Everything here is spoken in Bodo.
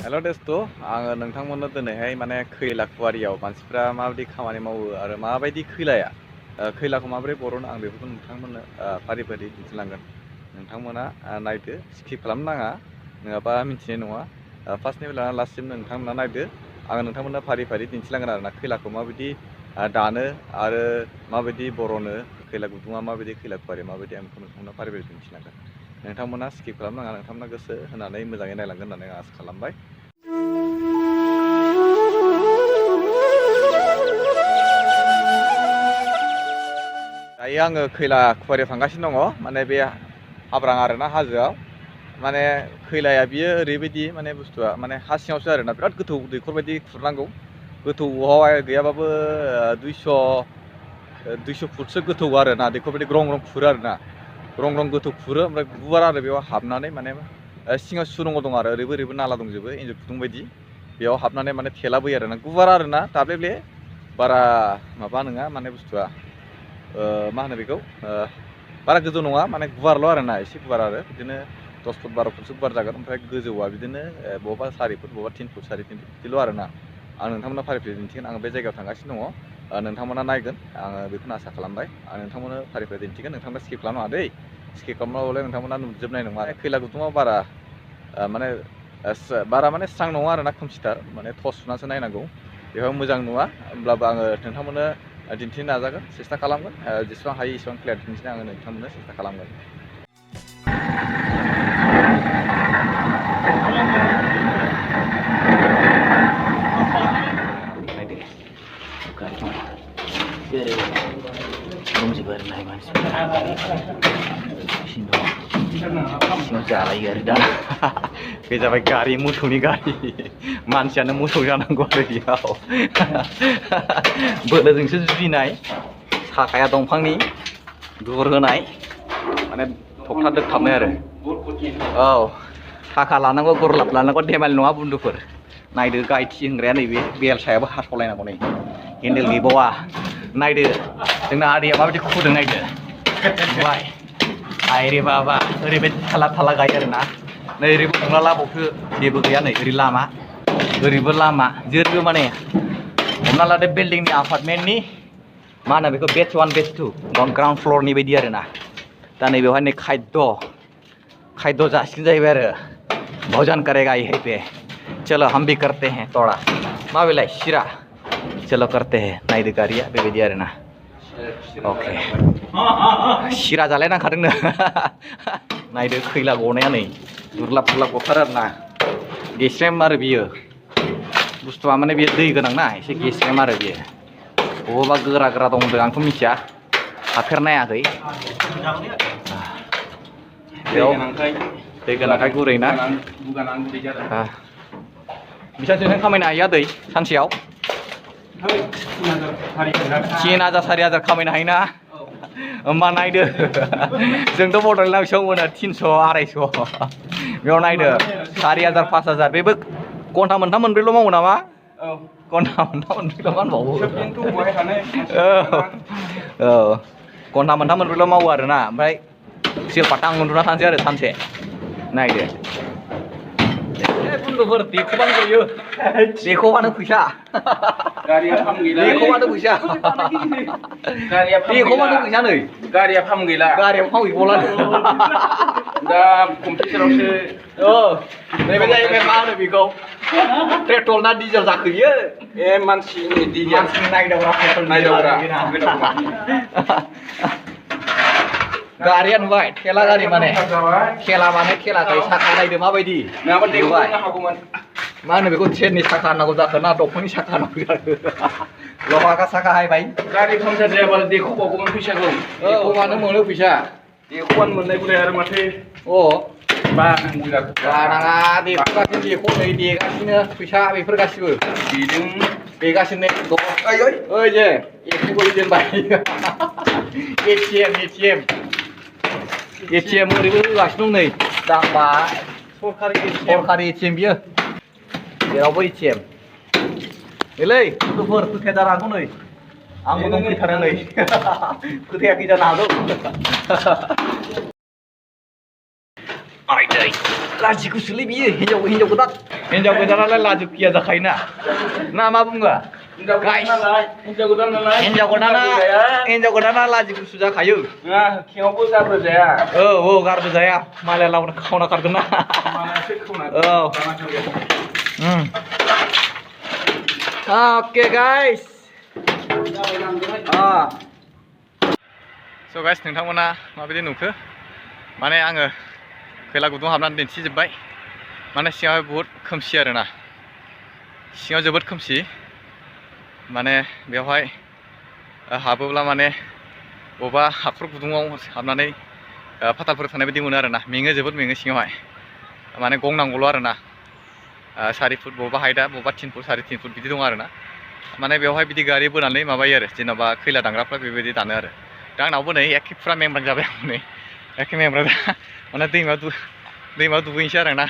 हेल' देस्तो आङो नोंथांमोननो दिनैहाय माने खैला खुवारियाव मानसिफ्रा माबायदि खामानि मावो आरो माबायदि खैलाया खैलाखौ माबोरै बरनो आं बेफोरखौ नोंथांमोननो फारि फारि दिन्थिलांगोन। नोंथांमोना नायदो, स्किप खालामनो नाङा नङाबा मिथिनाय नङा। फार्स्टनिफ्राय लानानै लास्टसिम नोंथांमोना नायदो। आङो नोंथांमोननो फारि फारि दिन्थिलांगोन आरोना खैलाखौ माबायदि दानो आरो माबायदि बरनो, खैला गुदुङा माबायदि, खैला खुवारिया माबायदि, आं बेखौ नोंथांमोना फारि फारि दिन्थिलांगोन। नोंथांमोना स्किप खालामनो नाङा, नोंथांमोना गोसो होनानै मोजाङै नायलांगोन होननानै आं आसा खालामबाय। दायो आङो खैला खुवारियाव थांगासिनो दङ, माने बे हाब्रां आरोना हाजोआव। माने खैलाया बियो ओरैबायदि माने बुस्थुआ माने हा सिङावसो आरोना, बिराद गोथौ दैखर बायदि खुरनांगौ। गोथौआवहाय गैयाबाबो 200 फुटसो गोथौ आरोना, दैखर बायदि ग्रं ग्रं खुरो आरोना, ग्रं ग्रं गोथौ खुरो। ओमफ्राय गुवार आरो बेयाव हाबनानै माने सिङाव सुरंग दं आरो ओरैबो ओरैबो नाला दंजोबो एन्जर गुदुं बायदि। बेयाव हाबनानै माने थेलाबोयो आरोना, गुवार आरोना, दाब्लेब्ले बारा माबा नङा माने बुस्थुआ। मा होनो बेखौ, बारा गोजौ नङा माने गुवारल' आरोना, एसे गुवार आरो बिदिनो 10 फुट 12 फुटसो गुवार जागोन। ओमफ्राय गोजौआ बिदिनो बबेबा 4 फुट बबेबा 3 फुट 3.5 फुट बिदिल' आरोना। आं नोंथांमोना फारि फारि दिन्थिगोन। आं बे जायगायाव थांगासिनो दङ, नोंथांमोना नायगोन, आङो बेखौनो आसा खालामबाय। आं नोंथांमोननो फारि फारि दिन्थिगोन, नोंथांमोना स्किप खालामनाङा दै। स्किप खालामब्ला नोंथांमोना नुजोबनाय नङा। खैला गुदुङाव बारा माने स्रां नङा आरोना, खोमसिथार, माने टर्च सुनासो नायनांगौ। बेवहाय मोजां नुवा, होमब्लाबो आङो नोंथांमोननो दिन्थिनो नाजागोन, सेस्था खालामगोन। जेसेबां हायो एसेबां क्लियार दिन्थिनो आङो नोंथांमोननो सेस्था खालामगोन। दंजोबो आरो नाय मानसिफोरा सिङाव जालायो आरो दा बे जाबाय गारि, मोसौनि गारि। मानसियानो मोसौ जानांगौ आरो बेयाव। बोलोजोंसो जुजिनाय, साखाया दंफांनि, दुर होनाय, माने थख्था दोगथाबनाय आरो। औ, साखा लानांगौ, गुरलाब लानांगौ, धेमालि नङा बुन्दुफोर। नायदो गायथि होनग्राया नैबे बेल सायाबो हास'लायनांगौ नै, हेन्देल गैबावा। नायदो जोंना आदैया माबायदि खुदों नायदो, नुबाय? आइरे बाबा, ओरैबायदि थाला थाला गायो आरोना। नै ओरैबो हमना लाबावसो, जेबो गैया नै, ओरै लामा, ओरैबो लामा, जेरैबो माने हमना लादो बिल्डिंनि एपार्टमेन्टनि मा होनो बेखौ, बेच 1 बेच 2 ग्राउन्ड फ्लरनि बायदि आरोना। दा नैबेवहाय नै खायद' जासिगोन जाहैबाय आरो। भोजन करेगा यहीं पे, चलो हम भी करते हैं थोड़ा। मा बेलाय सिरा, चलो करते हैं। नायदो गारिया बेबायदि आरोना। अके, सिरा जालाय नांखादोंनो। नायदो खैला गनाया नै, दुरलाब दुरलाब गथारो आरोना। गेस्रेम आरो बियो बुस्थुआ, माने बेयो दै गोनां ना, एसे गेस्रेम आरो बियो। बबेबा गोरा गोरा दं होनदों, आंथ' मिथिया, हाफेरनायाखै। बेयाव दै गोनांखाय गुरै ना। बेसेबांसो खामायनो हायो दै सानसेयाव? 3000 4000 खामायनो हायोना? होमबा नायदो, जोंथ' बड'लेण्डआव बेसेबां मोनो, 300 250। बेयाव नायदो 4000 5000, बेबो घन्टा मोनथाम मोनब्रैल' मावो नामा? घन्टा मोनथाम मोनब्रैल' मावो। औ, घन्टा मोनथाम मोनब्रैल' मावो आरोना। ओमफ्राय सिलपाता आं उन्दुना थानोसै आरो सानसे। नायदो बुन्दुफोर, देख'बानो गयो, देख'बानो फैसा। देख'बानो फैसा, देख'बानो फैसा नै। गारिया फाम गैला, गारियाव फाम गैबावला दा कम्पिउटारावसो। नैबे जाहैबाय मा होनो बेखौ, पेट्रल ना डिजेल जाखो बियो? मानसिनि डिजेल, नायदावग्रा, नायदावग्रा। गारिया नुबाय, थेला गारि माने, थेला माने थेलाखाय साखा नायदो माबायदि। नुबाय? मा होनो बेखौ, ट्रेननि साखा होनांगौ जाखो ना दंफांनि साखा होनांगौ जाखो? लहा का साखा हायबाय। गारि पामचार जायाबाल देख'बावगौमोन फैसाखौ। देख'बानो मोनो फैसा। देख'बानो मोननायखौलाय आरो माथो बानांगौ जाखो। बानाङा, देख'गासिनो, देख'नै देगासिनो फैसा, बेफोर गासिबो बेजों देगासिनो। ओइ जे एखौबो दोनबाय। एटिएम ओरैबो होगासिनो दं नै, दांबा सरखारि एटिएम बियो, जेरावबो एटिएम। नैलै गथ'फोर, फोथाया जानो हागौ नै, आंबो दंफैथारो नै। फोथायाखै जानो हागौ। लाजिगुसुलै बियो हिनजाव गोदानालाय लाजि गिया जाखायोना ना मा बुङो हिनजाव गोदाना लाजि गुसु जाखायो खेङावबो गारबो जाया औ गारबो जाया मालाया लावना खावना खारगोन ना औ ओके गाइस स' गाइस नोंथांमोना माबायदि नुखो माने आङो खैला गुदुं हाबनानै दिन्थिजोब्बाय माने सिङाव बुहुद खोमसि आरोना सिङाव जोबोद खोमसि माने बेवहाय हाबोब्ला माने बबेबा हाखर गुदुङाव हाबनानै फाथालफोर थानाय बायदि मोनो आरोना मेङो जोबोद मेङो सिङावहाय माने गं नांगौल' आरोना 4 फुट बबेबा हाइटआ बबेबा 3 फुट 3.5 फुट बिदि दं आरोना माने बेवहाय बिदि गारि बोनानै माबायो आरो जेनेबा खैला दांग्राफ्रा बेबायदि दानो आरो दा आंनावबो नै एखे फुरा मेंब्रां जाबाय आं नै एखे मेंब्रां माने दैमायाव दुगैनोसै आरोना